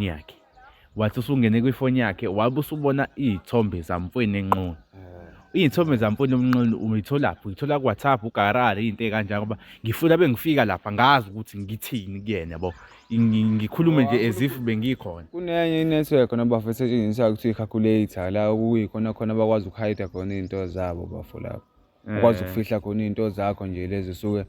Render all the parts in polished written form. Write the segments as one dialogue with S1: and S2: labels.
S1: yakhe. Wathi usungene kwifoni yakhe wabe usubona iy'thombe zamfweni enqunu. Iy'thombe zamfweni omnqunu uyitholaphi? Uyithola ku-WhatsApp, ugarari, iy'nto ey'kanjalo ngoba ngifuna bengifika lapha ngazi ukuthi ngithini kuyena yabo. Ngikhulume nje as if bengikhona.
S2: Kunenye i-network khona bafo esetshenziswa kuthiwa i-calculator la okuyikhona khona bakwazi ukuhayida khona iy'nto zabo bafo lapho. Ukwazi ukufihla khona iy'nto zakho nje lezi osuke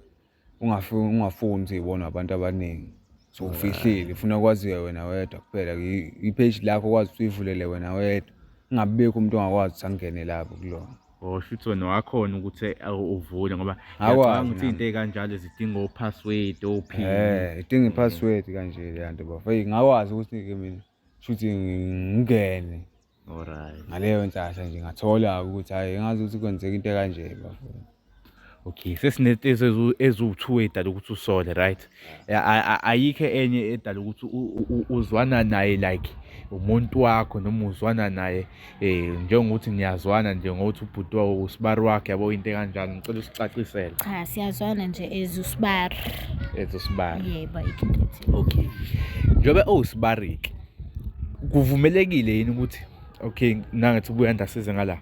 S2: ungafuni ukuthi y'bonwe abantu abaningi. So ufihlile ufuna kwaziwe wena wedwa kuphela i-page lakho ukwazi ukuthi uyivulele wena wedwa. Kungabibikho umuntu ongakwazi ukuthi angene lapho kulona.
S1: Oh shuthi wena wakhona ukuthi uvule ngoba ngiyacabanga ukuthi into ey'kanjalo zidinga o-password o-pin.
S2: Eh, idinga i-password kanje leya nto bafo. Eyi ngakwazi ukuthi-ke mina shuthi ngingene.
S1: Alright.
S2: Ngaleyo nhlahla nje ngathola ukuthi hhayi ngazi ukuthi kwenzeka into ekanje bafo.
S1: Okay, sesinento eziwu-two edala ukuthi usole right? Ayikho enye edala ukuthi uzwana naye like umuntu wakho noma uzwana naye um njengokuthi niyazwana nje ngokuthi ubhuti wawo usibari wakhe yabo into ekanjalo ngicela usicacisele.
S3: Cha, siyazwana nje as usibari.
S1: As usibari.
S3: Yebo, ayikho into ethile.
S1: Okay. Njengoba ewusibari-ke kuvumelekile yini ukuthi okay nangithi ubuya ndasize ngala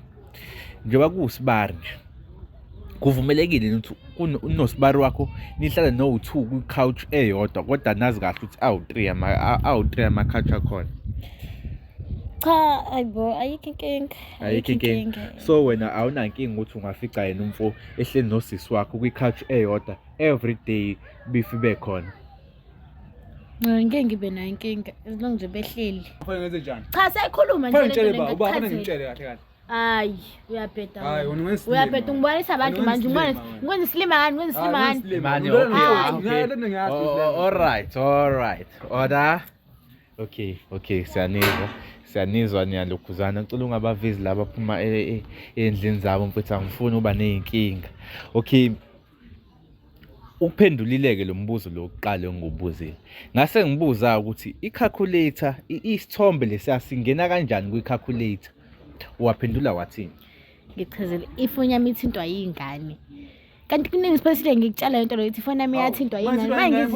S1: njengoba kuwusibari nje kuvumelekile yini ukuthi unosibari wakho nihlale no-two kwi-couch eyodwa kodwa nazi kahle ukuthi awu-three awu-three ama-couch akhona?
S3: Cha, ayibo, ayikho inkinga.
S1: Ayikho inkinga. So wena awunankinga ukuthi ungafica yena umfo ehleli nosisi wakho kwi-couch eyodwa every day bifi bekhona?
S3: Ngeke ngibe nayo inkinga as long nje behleli.
S2: Kufanele ngenze njani?
S3: Cha, seyikhuluma nje.
S2: Kufanele ngitshele ba, uba kufanele ngimtshele kahle kahle.
S3: Hayi, uyabheda.
S2: Hayi, wena ungesilima.
S3: Uyabheda ungibonisa abantu
S2: Wena
S3: manje
S2: ungesilima
S3: ungibonisa ngikwenza isilima ngani, ngikwenza isilima ngani.
S1: Manje okay, okay. All right, all right. Order. Okay, okay, siyanizwa. Siyanizwa niyalokhuzana. Ngicela ungabavezi laba aphuma ey'ndlini zabo mfethu angifuni uba ney'nkinga. Okay. Uphendulile-ke lo mbuzo lo wokuqala engiwubuzile. Ngase ngibuza ukuthi i-calculator, isithombe lesiya singena kanjani kwi-calculator? Waphendula wathini?
S3: Ngichazele ifoni yami ithintwa yingane. Kanti kuningi siphathile ngikutshela lento lokuthi ifoni yami iyathintwa yingane. Manje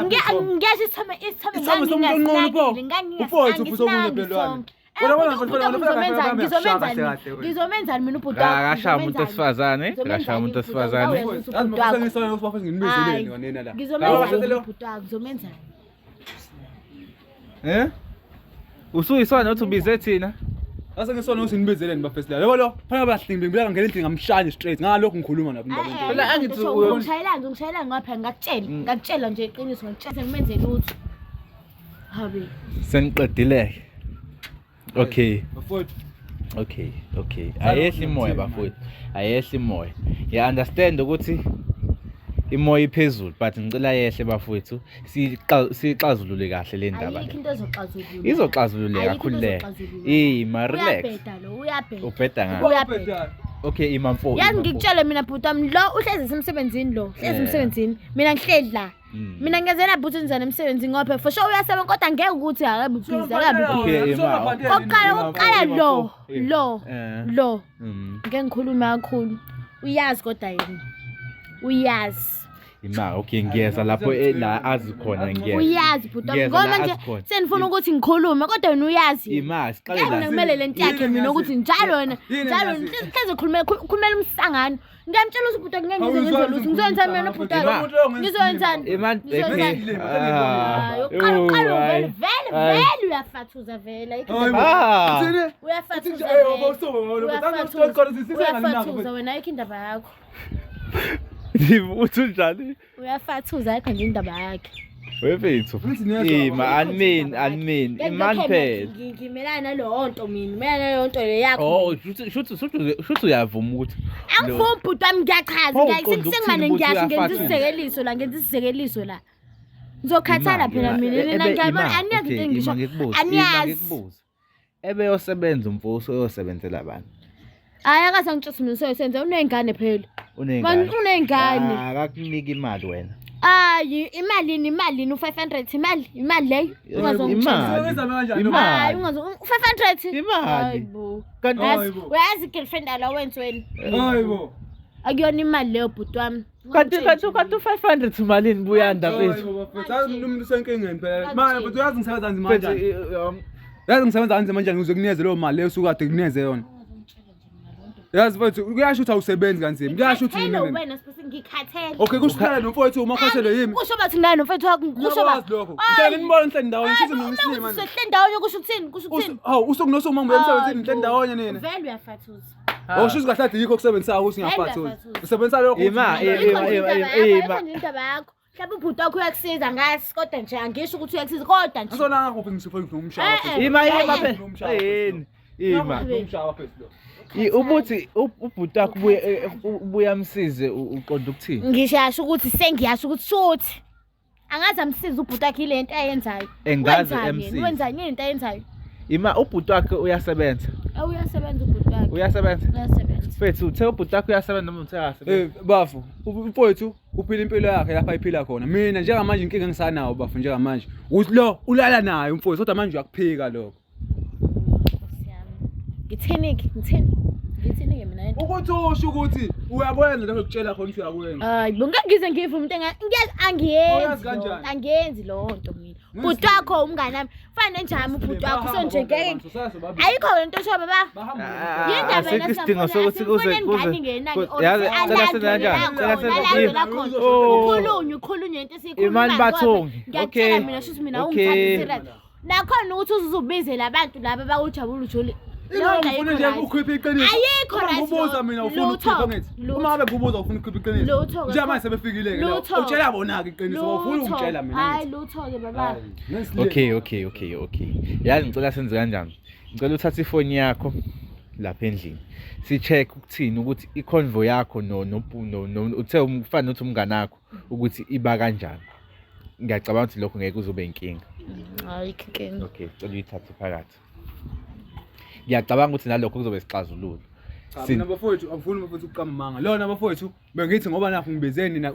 S3: ngiyasho isithombe isithombe ngangingasinakile ngangingasinakile. Ngizomenzani mina ubhuti wakho?
S1: Akashaya umuntu wesifazane, akashaya umuntu wesifazane.
S3: Ngizomenzani ubhuti wakho? Ngizomenzani?
S2: Eh?
S1: Usuyisona uthi ubize thina?
S2: Ase ngisona ukuthi nibizeleni bafesi la. Yabo lo, phana bahlingbe ngibeka ngene endlini ngamshaya straight. Ngalokho ngikhuluma nabo indaba into.
S1: Phela angithi
S3: ungishayelani, ungishayelani ngapha ngakutshela, ngakutshela nje iqiniso ngakutshela sengimenze lutho. Habe.
S1: Seniqedile. Okay.
S2: Bafowethu.
S1: Okay, okay. Ayehli imoya bafowethu. Ayehli imoya. Ya understand ukuthi imoya iphezulu but ngicela yehle bafowethu siyixazulule kahle le ndaba.
S3: Ayikho into ezoxazulula.
S1: Izoxazululeka khululeka. Ima relax.
S3: Uyabheda lo, uyabheda.
S1: Ubheda ngani?
S3: Uyabheda.
S1: Okay, ima mfo.
S3: Yazi ngikutshele mina bhuti wami lo uhlezi esemsebenzini lo, uhlezi emsebenzini. Mina ngihleli la. Mina ngiyazela bhuti njani emsebenzini ngoba for sure uyasebenza kodwa ngeke ukuthi akabe busy akabe busy.
S1: Okay, ima.
S3: Okokuqala okokuqala lo lo lo ngeke ngikhulume kakhulu. Uyazi kodwa yena. Uyazi.
S1: Ima okay ngiyeza lapho la azi khona ngiyeza.
S3: Uyazi bhuti wami
S1: Ngiyeza la
S3: ngoba nje
S1: azi khona.
S3: senifuna ukuthi ngikhulume kodwa wena uyazi.
S1: Ima siqale
S3: Ngeke
S1: la.
S3: mina kumele lento yakhe mina ukuthi njalo wena njalo hleze khulumela khulumela umsangano. Ngiyamtshela ukuthi ubhuti ngeke ngize ngenze lutho. Ngizoyenzani mina ubhuti wakho? Ngizoyenzani?
S1: Ima
S3: Ngizoyenzani? Hayi, uqala uqala vele vele vele uyafathuza vele. Ayikho indaba.
S1: Ah.
S3: Uyafathuza vele. Uyafathuza wena ayikho indaba yakho.
S1: Uthi unjani?
S3: Uyafathuza ayikho nje indaba yakhe.
S1: Wefethu. Ima anmin anmin iman phela.
S3: Ngimelana naleyo nto mina, ngimelana naleyo nto le yakho.
S1: Oh, shuthi shuthi shuthi shuthi uyavuma ukuthi
S3: Angifuni bhuti wami ngiyachaza
S1: Pho uqonda
S3: sengimane
S1: ukuthini ukuthi
S3: ngiyasho ngenza
S1: uyafathuza?
S3: isizekeliso la ngenza isizekeliso la. Ngizokhathala phela mina nina ngiyabona aniyazi into engisho. Aniyazi.
S1: Ngikubuza. Ebeyosebenza umfo useyosebenzela abantu.
S3: Hayi akaze angitshela mina useyosenza uney'ngane phela.
S1: Uney'ngane.
S3: Uney'ngane.
S1: Ah, Akakuniki imali wena.
S3: Hayi imalini imalini u-500 imali imali leyo ungazongitshela.
S1: Imali.
S3: Hayi
S1: Imali.
S3: ungazo u-500
S1: Imali.
S3: Hayi bo.
S1: Kanti
S3: Uyazi uyazi girlfriend alawenzi wena.
S2: Hayibo.
S3: Akuyona imali leyo bhuti wami.
S1: Kanti u-500 umalini Buyanda mfethu?
S2: Bafethu, yazi umuntu usenkingeni phela. Manje mfethu uyazi ngisebenza kanzima
S1: Mfethu,
S2: kanjani? Yazi ngisebenza kanzima kanjani ukuze kunikeze leyo mali leyo osuke kade kunikeze yona. Yazi mfethu kuyasho ukuthi awusebenzi kanzima. Kuyasho ukuthi
S3: Ngikhathele
S2: yini.
S3: wena Sipho, ngikhathele.
S2: Okay, kusho ukuthi nomfowethu uma ukhathele yimi.
S3: Kusho bathi naye nomfethu wakho kusho ba.
S2: Ngiyakwazi lokho. Ngicela nginibone nihleli ndawonye, shuthi
S3: Uma
S2: ngiyisilima nje.
S3: sihleli ndawonye kusho ukuthini? Kusho ukuthini?
S2: Hawu, usuku nosuku uma ngibuya emsebenzini nihleli ndawonye nina.
S3: Vele uyafathuza.
S2: Oh, shuthi kahle kahle yikho okusebenzisayo ukuthi ngiyafathuza.
S3: Uyafathuza.
S2: Usebenzisa lokho.
S1: Ima,
S2: ukuthi-
S1: ima,
S3: Ayikho nje
S1: ima,
S3: indaba
S1: ima,
S3: yakho, ayikho
S1: ima.
S3: nje indaba yakho. Mhlawumbe ubhuti wakho uyakusiza ngazi kodwa nje angisho ukuthi uyakusiza kodwa nje.
S2: Asona ngakuphi ngisuke ngomshaya
S3: Eh, eh.
S2: phezulu.
S1: Ima ima
S3: Eh,
S1: phela. Yini? Ima.
S2: Ngomshaya phezulu.
S1: Ubuthi ubhuti wakho ubuye ubuye amsize uqonda ukuthini?
S3: Ngishasho ukuthi sengiyasho ukuthi shuthi. Angaze amsize ubhuti wakhe ile nto ayenzayo.
S1: Engaze
S3: Wenzani yena?
S1: emsize.
S3: Wenzani yini into ayenzayo?
S1: Ima ubhuti wakhe uyasebenza.
S3: Awu uyasebenza ubhuti wakhe.
S1: Uyasebenza.
S3: Uyasebenza.
S1: Mfethu uthe ubhuti wakho uyasebenza noma uthe akasebenzi?
S2: Eh bafu, umfowethu uphila impilo yakhe lapha ayiphila khona. Mina njengamanje inkinga engisanawo bafu njengamanje ukuthi lo ulala naye umfowethu kodwa manje uyakuphika lokho.
S3: Nkosi yami. Ngithini-ke? Ngithini? Ngithini-ke mina lento?
S2: Ukuthi usho ukuthi uyakwenza lokho ekutshela khona ukuthi uyakwenza.
S3: Hayi, bo ngeke ngize ngive umuntu ngiyazi angiyenzi.
S2: Uyazi
S3: leyo nto,
S2: kanjani?
S3: Angiyenzi leyo nto mina. Bhuti wakho umngane wami. Fana nenjami ubhuti wakho so nje ngeke. Ayikho lento esho baba. Yindaba
S1: Asikho
S3: yena
S1: isidingo sokuthi kuze kuze. Yazi cela senze kanjani? Cela senze
S3: khona.
S1: Oh.
S3: Ukhulunywe ukhulunywe into esiyikhulumayo.
S1: Imani Bathongi.
S3: Ngiyakutshela
S1: Okay.
S3: mina shuthi mina
S1: Okay.
S3: ungithatha serious. Nakhona ukuthi uzuzubizela abantu laba bakujabula ujoli.
S2: Ina ngifuna nje ukukhipha iqiniso.
S3: Ayikho
S2: Uma
S3: right
S2: ngikubuza
S3: lo.
S2: mina ufuna
S3: Lutho.
S2: ukukhipha ngithi.
S3: Lutho.
S2: Uma ngabe ngikubuza ufuna ukukhipha iqiniso.
S3: Lutho-ke.
S2: Njengamanje sebefikile ke la.
S3: Lutho.
S2: Utshela bona ke iqiniso, ufuna ukungitshela mina
S3: Hayi
S2: ngithi.
S3: lutho-ke baba.
S2: Hayi, ngisilima.
S1: Okay, okay, okay, okay. Yazi ngicela senze kanjani? Ngicela uthathe ifoni yakho lapha endlini. Si-check ukuthini ukuthi i-convo yakho no no no no uthe ufana nokuthi umngane wakho ukuthi iba kanjani. Ngiyacabanga ukuthi lokho ngeke kuzobe inkinga.
S3: Ayikho inkinga.
S1: Okay, cela uyithathe phakathi. Ngiyacabanga ukuthi nalokho kuzobe sixazululo.
S2: Cha, mina bafowethu angifuni bafowethu ukuqamba amanga. Lona bafowethu bengithi ngoba nakho ngibizeni na